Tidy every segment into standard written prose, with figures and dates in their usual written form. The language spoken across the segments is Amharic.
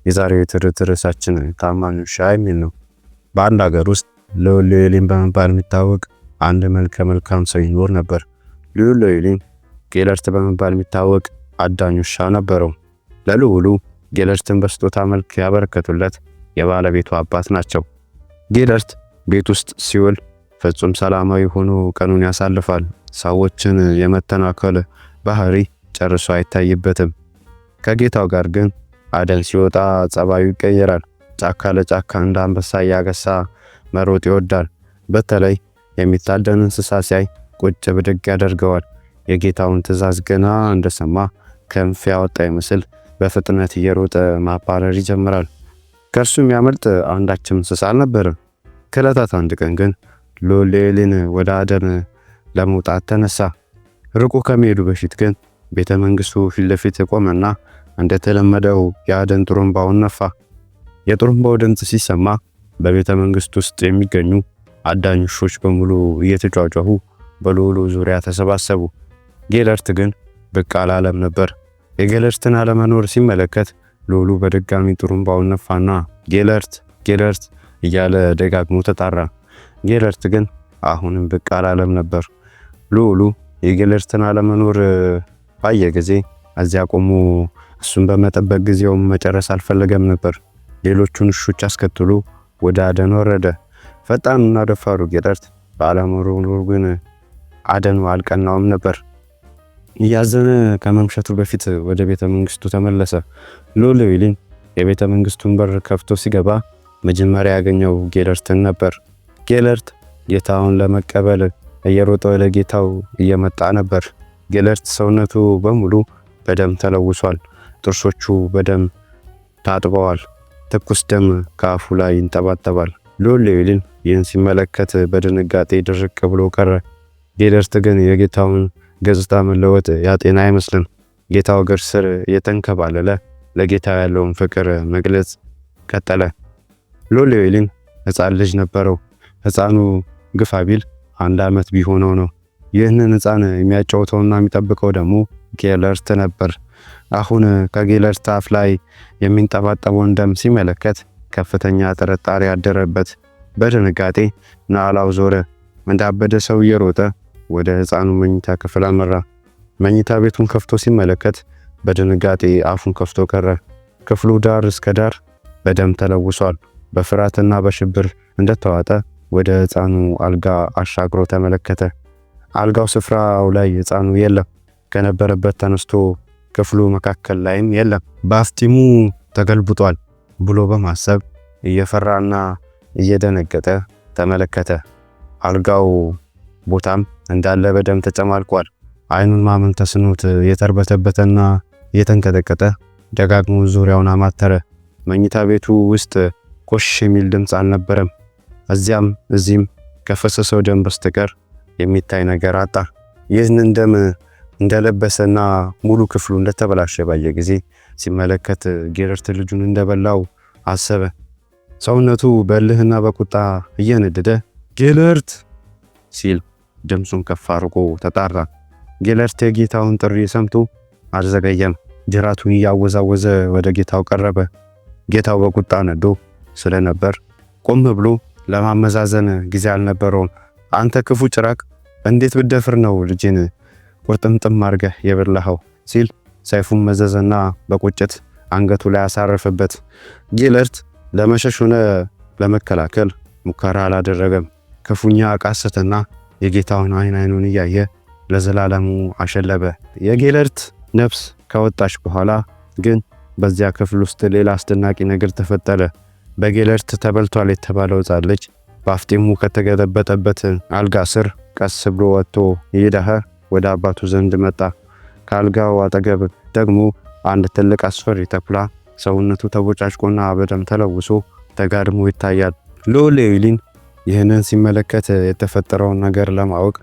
የዛሬው የትርት ርዕሳችን ታማኝ ውሻ የሚል ነው። በአንድ ሀገር ውስጥ ልዑል ሌሊን በመባል የሚታወቅ አንድ መልከ መልካም ሰው ይኖር ነበር። ልዑል ሌሊን ጌለርት በመባል የሚታወቅ አዳኝ ውሻ ነበረው። ለልዑሉ ጌለርትን በስጦታ መልክ ያበረከቱለት የባለቤቱ አባት ናቸው። ጌለርት ቤት ውስጥ ሲውል ፍጹም ሰላማዊ ሆኖ ቀኑን ያሳልፋል። ሰዎችን የመተናከል ባህሪ ጨርሶ አይታይበትም። ከጌታው ጋር ግን አደን ሲወጣ ጸባዩ ይቀየራል። ጫካ ለጫካ እንደ አንበሳ እያገሳ መሮጥ ይወዳል። በተለይ የሚታደን እንስሳ ሲያይ ቁጭ ብድግ ያደርገዋል። የጌታውን ትዕዛዝ ገና እንደሰማ ክንፍ ያወጣ ይመስል በፍጥነት እየሮጠ ማባረር ይጀምራል። ከእርሱ የሚያመልጥ አንዳችም እንስሳ አልነበረም። ከዕለታት አንድ ቀን ግን ሎሌሊን ወደ አደን ለመውጣት ተነሳ። ርቆ ከመሄዱ በፊት ግን ቤተ መንግስቱ ፊት ለፊት ቆመና እንደተለመደው የአደን ጥሩምባውን ነፋ። የጥሩምባው ድምፅ ሲሰማ በቤተ መንግስት ውስጥ የሚገኙ አዳኝ ውሾች በሙሉ እየተጯጯሁ በልዑሉ ዙሪያ ተሰባሰቡ። ጌለርት ግን ብቅ አላለም ነበር። የጌለርትን አለመኖር ሲመለከት ልዑሉ በድጋሚ ጥሩምባውን ነፋና ጌለርት ጌለርት እያለ ደጋግሞ ተጣራ። ጌለርት ግን አሁንም ብቅ አላለም ነበር። ልዑሉ የጌለርትን አለመኖር ባየ ጊዜ እዚያ ቆሞ እሱን በመጠበቅ ጊዜውን መጨረስ አልፈለገም ነበር። ሌሎቹን ውሾች አስከትሎ ወደ አደን ወረደ። ፈጣኑና ደፋሩ ጌለርት ባለመኖሩ ግን አደኑ አልቀናውም ነበር። እያዘነ ከመምሸቱ በፊት ወደ ቤተ መንግስቱ ተመለሰ። ልዑል ሌዊሊን የቤተ መንግስቱን በር ከፍቶ ሲገባ መጀመሪያ ያገኘው ጌለርትን ነበር። ጌለርት ጌታውን ለመቀበል እየሮጠ ወደ ጌታው እየመጣ ነበር። ጌለርት ሰውነቱ በሙሉ በደም ተለውሷል። ጥርሶቹ በደም ታጥበዋል። ትኩስ ደም ከአፉ ላይ ይንጠባጠባል። ልዑል ሌዊሊን ይህን ሲመለከት በድንጋጤ ድርቅ ብሎ ቀረ። ጌለርት ግን የጌታውን ገጽታ መለወጥ ያጤና አይመስልም። ጌታው እግር ስር እየተንከባለለ ለጌታው ያለውን ፍቅር መግለጽ ቀጠለ። ልዑል ሌዊሊን ሕፃን ልጅ ነበረው። ሕፃኑ ግፋ ቢል 1 ዓመት ቢሆነው ነው። ይህንን ሕፃን የሚያጫውተውና የሚጠብቀው ደግሞ ጌለርት ነበር። አሁን ከጌለርት አፍ ላይ የሚንጠባጠበውን ደም ሲመለከት ከፍተኛ ጥርጣሬ ያደረበት። በድንጋጤ ናላው ዞረ። እንዳበደ ሰው እየሮጠ ወደ ሕፃኑ መኝታ ክፍል አመራ። መኝታ ቤቱን ከፍቶ ሲመለከት በድንጋጤ አፉን ከፍቶ ቀረ። ክፍሉ ዳር እስከ ዳር በደም ተለውሷል። በፍርሃትና በሽብር እንደተዋጠ ወደ ሕፃኑ አልጋ አሻግሮ ተመለከተ። አልጋው ስፍራው ላይ ሕፃኑ የለም። ከነበረበት ተነስቶ ክፍሉ መካከል ላይም የለም። በአፍጢሙ ተገልብጧል ብሎ በማሰብ እየፈራና እየደነገጠ ተመለከተ። አልጋው ቦታም እንዳለ በደም ተጨማልቋል። አይኑን ማመን ተስኖት የተርበተበተና እየተንቀጠቀጠ ደጋግሞ ዙሪያውን አማተረ። መኝታ ቤቱ ውስጥ ኮሽ የሚል ድምፅ አልነበረም። እዚያም እዚህም ከፈሰሰው ደም በስተቀር የሚታይ ነገር አጣ። ይህንን ደም እንደለበሰና ሙሉ ክፍሉ እንደተበላሸ ባየ ጊዜ ሲመለከት ጌለርት ልጁን እንደበላው አሰበ። ሰውነቱ በእልህና በቁጣ እየነደደ ጌለርት ሲል ድምፁን ከፍ አድርጎ ተጣራ። ጌለርት የጌታውን ጥሪ ሰምቶ አልዘገየም። ጅራቱን እያወዛወዘ ወደ ጌታው ቀረበ። ጌታው በቁጣ ነዶ ስለነበር ቆም ብሎ ለማመዛዘን ጊዜ አልነበረውም። አንተ ክፉ ጭራቅ፣ እንዴት ብትደፍር ነው ልጄን ቁርጥምጥም አድርገህ የበላኸው? ሲል ሰይፉን መዘዘና በቁጭት አንገቱ ላይ አሳረፈበት። ጌለርት ለመሸሽ ሆነ ለመከላከል ሙከራ አላደረገም። ክፉኛ አቃሰተና የጌታውን አይን አይኑን እያየ ለዘላለሙ አሸለበ። የጌለርት ነፍስ ከወጣች በኋላ ግን በዚያ ክፍል ውስጥ ሌላ አስደናቂ ነገር ተፈጠረ። በጌለርት ተበልቷል የተባለው ሕፃን ልጅ በአፍጢሙ ከተገለበጠበት አልጋ ስር ቀስ ብሎ ወጥቶ እየዳኸ ወደ አባቱ ዘንድ መጣ። ከአልጋው አጠገብ ደግሞ አንድ ትልቅ አስፈሪ ተኩላ ሰውነቱ ተቦጫጭቆና በደም ተለውሶ ተጋድሞ ይታያል። ልዑል ሌዊሊን ይህንን ሲመለከት የተፈጠረውን ነገር ለማወቅ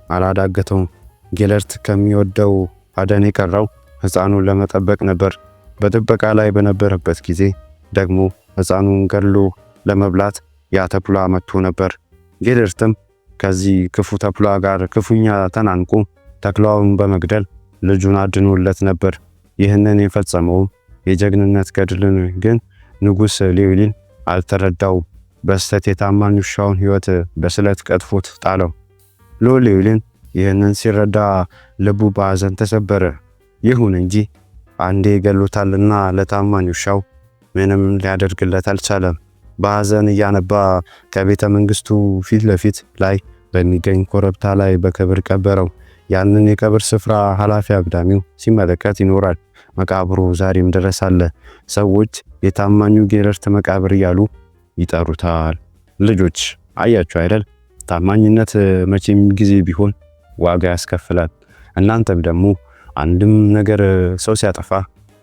አላዳገተውም። ጌለርት ከሚወደው አደን የቀረው ሕፃኑን ለመጠበቅ ነበር። በጥበቃ ላይ በነበረበት ጊዜ ደግሞ ሕፃኑን ገድሎ ለመብላት ያ ተኩላ መጥቶ ነበር። ጌለርትም ከዚህ ክፉ ተኩላ ጋር ክፉኛ ተናንቆ ተኩላውን በመግደል ልጁን አድኖለት ነበር። ይህንን የፈጸመው የጀግንነት ገድልን ግን ንጉሥ ሌውሊን አልተረዳው። በስተት የታማኝ ውሻውን ሕይወት በስለት ቀጥፎት ጣለው። ልዑል ሌውሊን ይህንን ሲረዳ ልቡ በሐዘን ተሰበረ። ይሁን እንጂ አንዴ ገሎታልና ለታማኝ ውሻው ምንም ሊያደርግለት አልቻለም። በሐዘን እያነባ ከቤተ መንግስቱ ፊት ለፊት ላይ በሚገኝ ኮረብታ ላይ በክብር ቀበረው። ያንን የቀብር ስፍራ ኃላፊ አግዳሚው ሲመለከት ይኖራል። መቃብሩ ዛሬም ድረስ አለ። ሰዎች የታማኙ ጌለርት መቃብር እያሉ ይጠሩታል። ልጆች አያችሁ አይደል? ታማኝነት መቼም ጊዜ ቢሆን ዋጋ ያስከፍላል። እናንተም ደግሞ አንድም ነገር ሰው ሲያጠፋ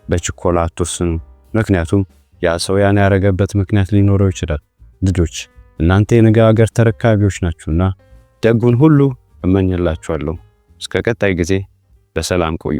በችኮላ አትወስኑ። ምክንያቱም ያ ሰው ያን ያደረገበት ምክንያት ሊኖረው ይችላል። ልጆች እናንተ የነገ ሀገር ተረካቢዎች ናችሁና ደጉን ሁሉ እመኝላችኋለሁ። እስከ ቀጣይ ጊዜ በሰላም ቆዩ።